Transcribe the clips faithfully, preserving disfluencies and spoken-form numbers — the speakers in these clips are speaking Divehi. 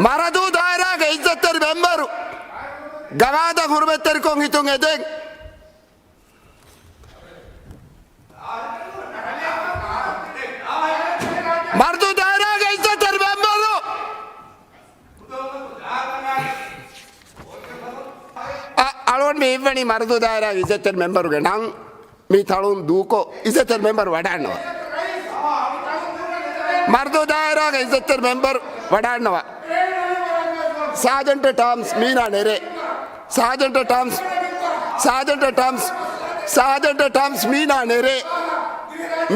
މަރަދޫ ދާއިރާގެ އިއްޒަތްތެރި މެމްބަރު ގަވާއިދަށް ހުރުމަތްތެރިކޮށް ހިތުން އެދެން. މަރަދޫ ދާއިރާގެ އިއްޒަތްތެރި މެމްބަރު. އަ، އަޅުގަނޑު މި އިއްވަނީ މަރަދޫ ދާއިރާގެ އިއްޒަތްތެރި މެމްބަރުގެ ނަން. މި ތަޅުން ދޫކޮށް، އިއްޒަތްތެރި މެމްބަރު ވަޑާންނަވާ. މަރަދޫ ދާއިރާގެ އިއްޒަތްތެރި މެމްބަރު ވަޑާންނަވާ. ސާޖަންޓް ޓާމްސް މީނާ ނެރޭ. ސާޖަންޓް ޓާމްސް، ސާޖަންޓް ޓާމްސް، ސާޖަންޓް ޓާމްސް މީނާ ނެރޭ.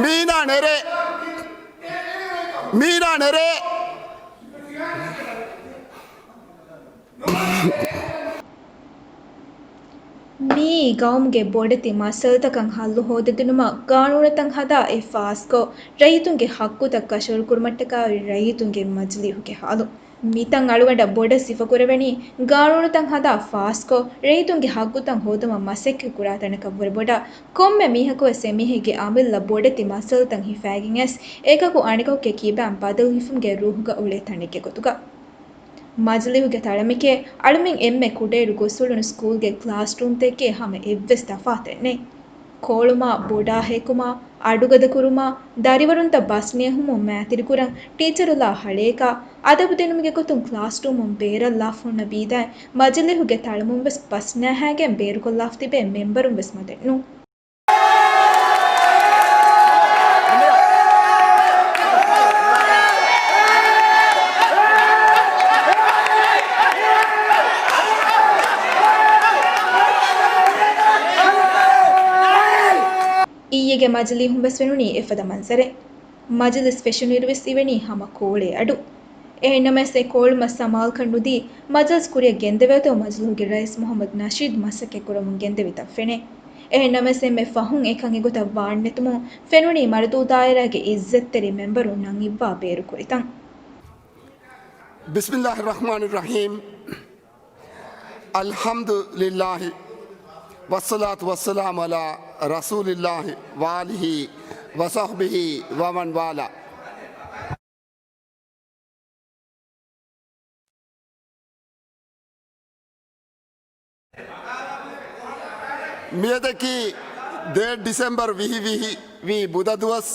މީނާ ނެރޭ. މީނާ ނެރޭ. މިއީ ގައުމުގެ ބޮޑެތި މައްސަލަތަކަށް ހައްލު ހޯދެދިނުމަށް ގާނޫނުތައް ހަދާ އެ ފާސްކޮށް، ރައްޔިތުންގެ ހައްގުތައް ކަށަވަރުކުރުމަށްޓަކާއި ރައްޔިތުންގެ މަޖިލީހުގެ ހާލު. މިތަން އަޅުގަނޑަށް ބޮޑަށް ސިފަކުރެވެނީ، ގާނޫނުތައް ހަދާ ފާސްކޮށް، ރައްޔިތުންގެ ހައްގުތައް ހޯދުމަށް މަސައްކަތް ކުރާ ތަނަކަށްވުރެ ބޮޑަށް، ކޮންމެ މީހަކުވެސް އެމީހެއްގެ އަމިއްލަ ބޮޑެތި މައްސަލަތައް ހިފައިގެން އައިސް، އެކަކު އަނެކަކުގެ ކިބައިން ބަދަލު ހިފުމުގެ ރޫހުގަ އުޅޭ ތަނެއްގެ ގޮތުގަ. މަޖިލީހުގެ ތަޅަމެކޭ، އަޅުމެން އެންމެ ކުޑައިރު ގޮސްއުޅުނު ސްކޫލްގެ ކްލާސްރޫމްތަކޭ ހަމަ އެއްވެސް ތަފާތެއް ނެތް. ކޯޅުމާ، ބޮޑާ ހޭކުމާ، އަޑުގަދަކުރުމާ، ދަރިވަރުންތައް ބަސް ނިޔަހުމުން މައިތިރިކުރަން، ޓީޗަރުލާ ހަޅޭކާ، އަދަބު ދިނުމުގެ ގޮތުން ކްލާސްރޫމުން ބޭރަށްލާފަ ހުންނަ ވީދާއިން މަޖިލީހުގެ ތަޅަމުން ވެސް ބަސް ނާހައިގެން ބޭރުކޮށްލާފަ ތިބޭ މެމްބަރުން ވެސް މަދެއް ނޫން. އިއްޔެގެ މަޖިލީހުން ވެސް ފެނުނީ އެފަދަ މަންޒަރެއް. މަޖިލިސް ފެށުނުއިރު ވެސް އިވެނީ ހަމަ ކޯޅޭ އަޑު. އެހެންނަމަވެސް، އެ ކޯޅުމަށް ސަމާލުކަން ނުދީ، މަޖިލިސް ކުރިއަށް ގެންދެވޭތޯ މަޖިލީހުގެ ރައީސް މުހައްމަދު ނަޝީދު މަސައްކަތް ކުރަމުން ގެންދެވި ތަން ފެނޭ. އެހެން ނަމަވެސް، އެންމެ ފަހުން އެކަން އެގޮތަށް ވާންނެތުމުން ފެނުނީ މަރަދޫ ދާއިރާގެ އިއްޒަތްތެރި މެމްބަރުން ނަން އިއްވާ ބޭރުކުރި ތަން. بسم الله الرحمن الرحيم. الحمد لله والصلاة والسلام على رسول الله وآله وصحبه ومن والاه. މިއަދަކީ ދޭއް ޑިސެމްބަރު ވިހި ވިހި ވީ ބުދަ ދުވަސް،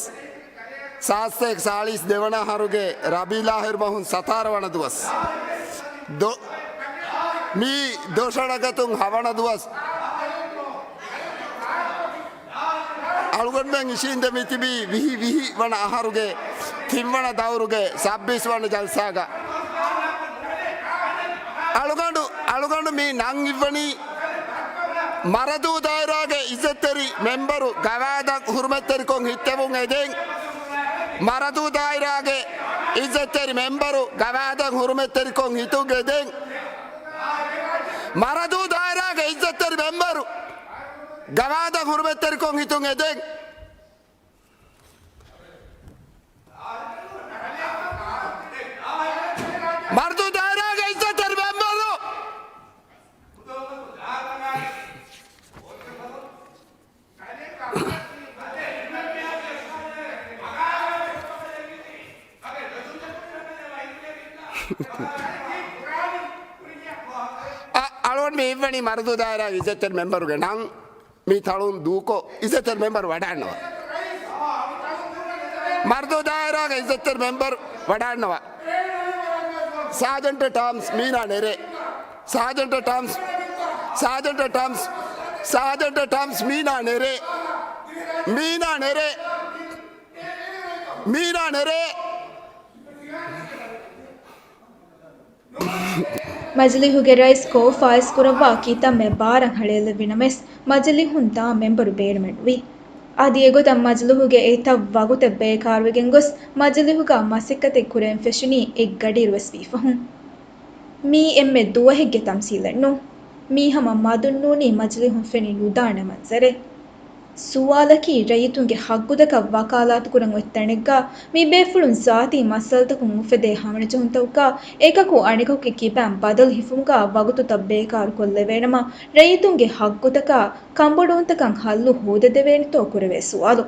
ސާސްތޭކަ ސާޅީސް ދެވަނަ އަހަރުގެ ރަބީލާހިރު މަހުން ސަތާރަ ވަނަ ދުވަސް. ދޮ-، މީ ދޮށަޅަގަތުން ހަވަނަ ދުވަސް. އަޅުގަނޑުމެން އިށީނދެ މިތިބީ ވިހި ވިހި ވަނަ އަހަރުގެ ތިންވަނަ ދައުރުގެ ސައްބީސް ވަނަ ޖަލްސާގަ. އަޅުގަނޑު، އަޅުގަނޑު މި ނަން އިއްވަނީ މަރަދޫ ދާއިރާގެ އިއްޒަތްތެރި މެމްބަރު ގަވާއިދަށް ހުރުމަތްތެރިކޮށް ހިއްތެވުން އެދެން. މަރަދޫ ދާއިރާގެ އިއްޒަތްތެރި މެމްބަރު ގަވާއިދަށް ހުރުމަތްތެރިކޮށް ހިތުން އެދެން. މަރަދޫ ދާއިރާގެ އިއްޒަތްތެރި މެމްބަރު ގަވާއިދަށް ހުރުމަތްތެރިކޮށް ހިތުން އެދެން. މަރަދޫ ދާއިރާގެ އިއްޒަތްތެރި މެމްބަރު. އަ-، އަޅުގަނޑު މި އިއްވަނީ މަރަދޫ ދާއިރާގެ އިއްޒަތްތެރި މެމްބަރުގެ ނަން. މި ތަޅުން ދޫކޮށް، އިއްޒަތްތެރި މެމްބަރު ވަޑާންނަވާ. މަރަދޫ ދާއިރާގެ އިއްޒަތްތެރި މެމްބަރު ވަޑާންނަވާ. ސާޖަންޓް ޓާމްސް މީނާ ނެރޭ. ސާޖަންޓް ޓާމްސް، ސާޖަންޓް ޓާމްސް، ސާޖަންޓް ޓާމްސް މީނާ ނެރޭ. މީނާ ނެރޭ. މީނާ ނެރޭ. މަޖިލީހުގެ ރައީސް ކޯ ފާއިސް ކުރައްވާ ކިތަންމެ ބާރަށް ހަޅޭލެއްވި ނަމަވެސް، މަޖިލީހުން ދާ މެމްބަރު ބޭނުމެއް ނުވި. އަދި އެގޮތަށް މަޖިލީހުގެ އެތައް ވަގުތެއް ބޭކާރުވެގެން ގޮސް، މަޖިލީހުގަ މަސައްކަތެއް ކުރެވެން ފެށުނީ އެއްގަޑިއިރު ވެސް ވީ ފަހުން. މީ އެންމެ ދުވަހެއްގެ ތަމްސީލެއް ނޫން. މީ ހަމަ މަދުން ނޫނީ މަޖިލީހުން ފެނި ނުދާނެ މަންޒަރެއް. ސުވާލަކީ، ރައްޔިތުންގެ ހައްގުތަކަށް ވަކާލާތުކުރަން އޮތް ތަނެއްގަ، މި ބޭފުޅުން ޒާތީ މައްސަލަތަކުން އުފެދޭ ހަމަނުޖެހުންތަކުގަ އެކަކު އަނެކަކުގެ ކިބައިން ބަދަލު ހިފުމުގަ ވަގުތުތައް ބޭކާރުކޮށްލެވޭނަމަ، ރައްޔިތުންގެ ހައްގުތަކާ ކަނބޮޑުވުންތަކަށް ހައްލު ހޯދެދެވޭނެތޯ ކުރެވޭ ސުވާލު.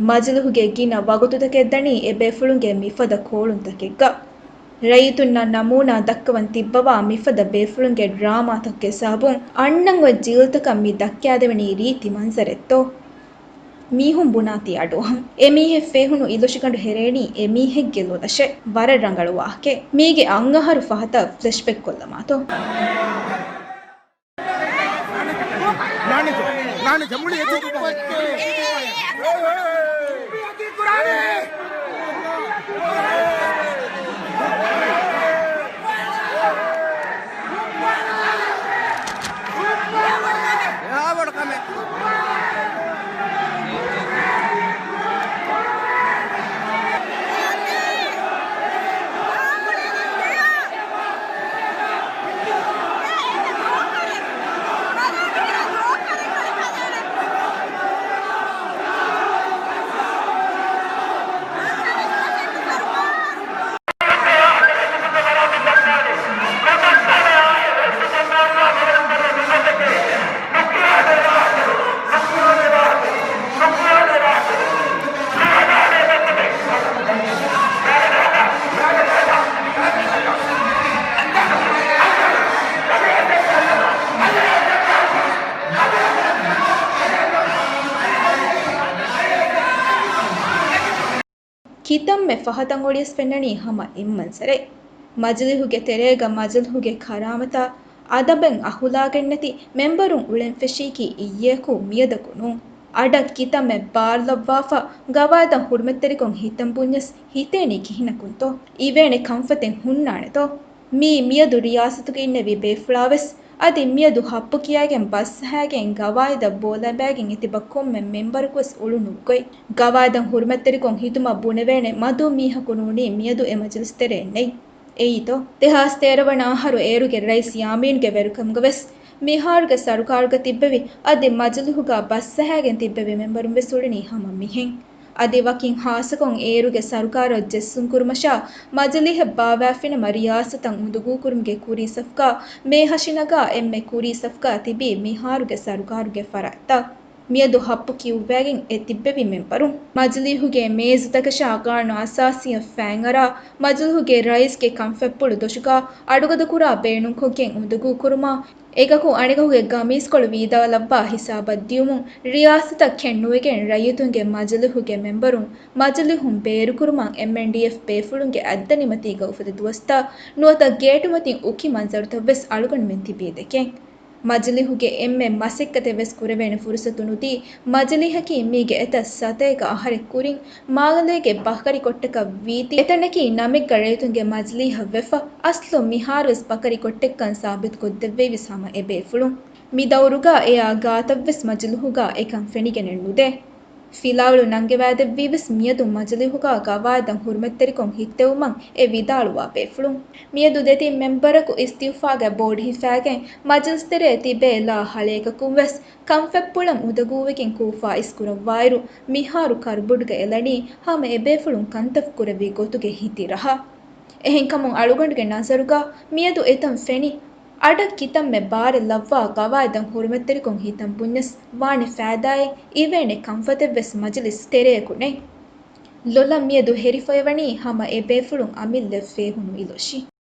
މަޖިލީހުގެ ގިނަ ވަގުތުތަކެއް ދަނީ އެބޭފުޅުންގެ މިފަދަ ކޯޅުންތަކެއްގަ. ރައްޔިތުންނަށް ނަމޫނާ ދައްކަވަން ތިއްބަވާ މިފަދަ ބޭފުޅުންގެ ޑްރާމާތަކުގެ ސަބަބުން އަންނަން އޮތް ޖީލްތަކަށް މި ދައްކާދެވެނީ ރީތި މަންޒަރެއްތޯ؟ މީހުން ބުނާތީ އަޑުއަހަން. އެމީހެއް ފޭހުނު އިލޮށިގަނޑު ހެރޭނީ އެމީހެއްގެ ލޮލަށޭ. ވަރަށް ރަނގަޅު ވާހަކައެއް. މީގެ އަށް އަހަރު ފަހަތަށް ފްލެޝްބެކް ކޮށްލަމާތޯ. ނާނެ، ނާނެ، މުޅި އެ އެހާ ބޮޑު ކަމެއް. ކިތަންމެ ފަހަތަށް އޮޅިޔަސް ފެންނަނީ ހަމަ އެއްމަންޒަރެއް. މަޖިލީހުގެ ތެރޭގަ މަޖިލީހުގެ ކަރާމަތާ، އަދަބެއް އަޚުލާގެއްނެތި މެމްބަރުން އުޅެން ފެށީކީ އިއްޔެއަކު މިއަދަކު ނޫން. އަޑަށް ކިތަންމެ ބާރުލައްވާފަ، ގަވާއިދަށް ހުރުމަތްތެރިކޮށް ހިތަން ބުންޏަސް ހިތޭނީ ކިހިނަކުންތޯ؟ އިވޭނެ ކަންފަތެއް ހުންނާނެތޯ؟ މީ މިއަދު ރިޔާސަތުގަ އިންނެވި ބޭފުޅާވެސް އަދި މިއަދު ހައްޕު ކިޔައިގެން ބަސް ޖަހައިގެން ގަވާއިދަށް ބޯލަނބައިގެން އެތިބަ ކޮންމެ މެމްބަރަކުވެސް އުޅުނު ގޮތް. ގަވާއިދަށް ހުރުމަތްތެރިކޮށް ހިދުމަތް ބުނެވޭނެ މަދު މީހަކު ނޫނީ މިއަދު އެ މަޖިލިސް ތެރޭން ނެތް. އެއީތޯ؟ ދެހާސް ތޭރަ ވަނަ އަހަރު އޭރުގެ ރައީސް ޔާމީންގެ ވެރިކަމުގަވެސް މިހާރުގެ ސަރުކާރުގަ ތިއްބެވި އަދި މަޖިލީހުގަ ބަސް ޖަހައިގެން ތިއްބެވި މެމްބަރުންވެސް އުޅެނީ ހަމަ މިހެން. އަދި ވަކިން ހާއްސަކޮށް އޭރުގެ ސަރުކާރަށް ޖެއްސުން ކުރުމަށާ މަޖިލީހެއް ބާވާފިނަމަ ރިޔާސަތަށް އުނދަގޫކުރުމުގެ ކުރީ ސަފުގަ މޭހަށިނަގާ އެންމެ ކުރީ ސަފުގަ ތިބީ މިހާރުގެ ސަރުކާރުގެ ފަރާތްތައް. މިއަދު ހައްޕު ކިޔުއްވައިގެން އެ ތިއްބެވި މެމްބަރުން. މަޖިލީހުގެ މޭޒުތަކަށާ ގާނޫނު އަސާސީއަށް ފައިންއަރާ މަޖިލީހުގެ ރައީސްގެ ކަންފަތްޕުޅު ދޮށުގަ އަޑުގަދަކުރާ ބޭނުންކޮށްގެން އުނދަގޫކުރުމާ، އެކަކު އަނެކަކުގެ ގަމީސްކޮޅު ވީދާލައްވާ ހިސާބަށް ދިޔުމުން ރިޔާސަތަށް ކެތްނުވެގެން ރައްޔިތުންގެ މަޖިލީހުގެ މެމްބަރުން މަޖިލީހުން ބޭރުކުރުމަށް އެމްއެންޑީއެފް ބޭފުޅުންގެ އަތްދަނޑިމަތީގަ އުފެދި ދުވަސްތައް ނުވަތަ ގޭޓުމަތިން އުކި މަންޒަރުތައްވެސް އަޅުގަނޑުމެން ތިބީ ދެކެން. މަޖިލީހުގެ އެންމެ މަސައްކަތެއްވެސް ކުރެވޭނެ ފުރުސަތު ނުދީ، މަޖިލީހަކީ މީގެ އެތައް ސަތޭކަ އަހަރެއް ކުރިން މާލޭގެ ބަކަރިކޮށްޓަކަށް ވީތީ، އެތަނަކީ ނަމެއްގަ ރައްޔިތުންގެ މަޖިލީހަށް ވެފަ، އަސްލު މިހާރުވެސް ބަކަރިކޮށްޓެއްކަން ސާބިތުކޮށްދެއްވެވިސް ހަމަ އެބޭފުޅުން. މި ދައުރުގަ އެއާ ގާތަށްވެސް މަޖިލީހުގަ އެކަން ފެނިގެނެއް ނުދޭ. ފިލާވަޅު ނަންގަވައިދެއްވީވެސް މިއަދު މަޖިލީހުގަ ގަވާއިދަށް ހުރުމަތްތެރިކޮށް ހިއްތެވުމަށް އެ ވިދާޅުވާ ބޭފުޅުން. މިއަދު ދެތިން މެމްބަރަކު އިސްތިއުފާގެ ބޯޑު ހިފައިގެން މަޖިލިސް ތެރޭ ތިބޭ ލާ ހަޅޭކަކުން ވެސް ކަންފަތްޕުޅަށް އުނދަގޫވެގެން ކޫފާ އިސްކުރައްވާއިރު، މިހާރު ކަރުބޮޑުގަ އެލަނީ ހަމަ އެބޭފުޅުން ކަންތައް ކުރެއްވި ގޮތުގެ ހިތި ރަހަ. އެހެންކަމުން އަޅުގަނޑުގެ ނަޒަރުގަ މިއަދު އެތަން ފެނި، އަޑަށް ކިތަންމެ ބާރެއް ލައްވާ ގަވާއިދަށް ހުރުމަތްތެރިކޮށް ހިތަން ބުންޏަސް ވާނެ ފައިދާއެއް އިވޭނެ ކަންފަތެއްވެސް މަޖިލިސް ތެރެއަކު ނެތް. ލޮލަށް މިއަދު ހެރިފައިވަނީ ހަމަ އެބޭފުޅުން އަމިއްލަ ފޭހުނު އިލޮށި.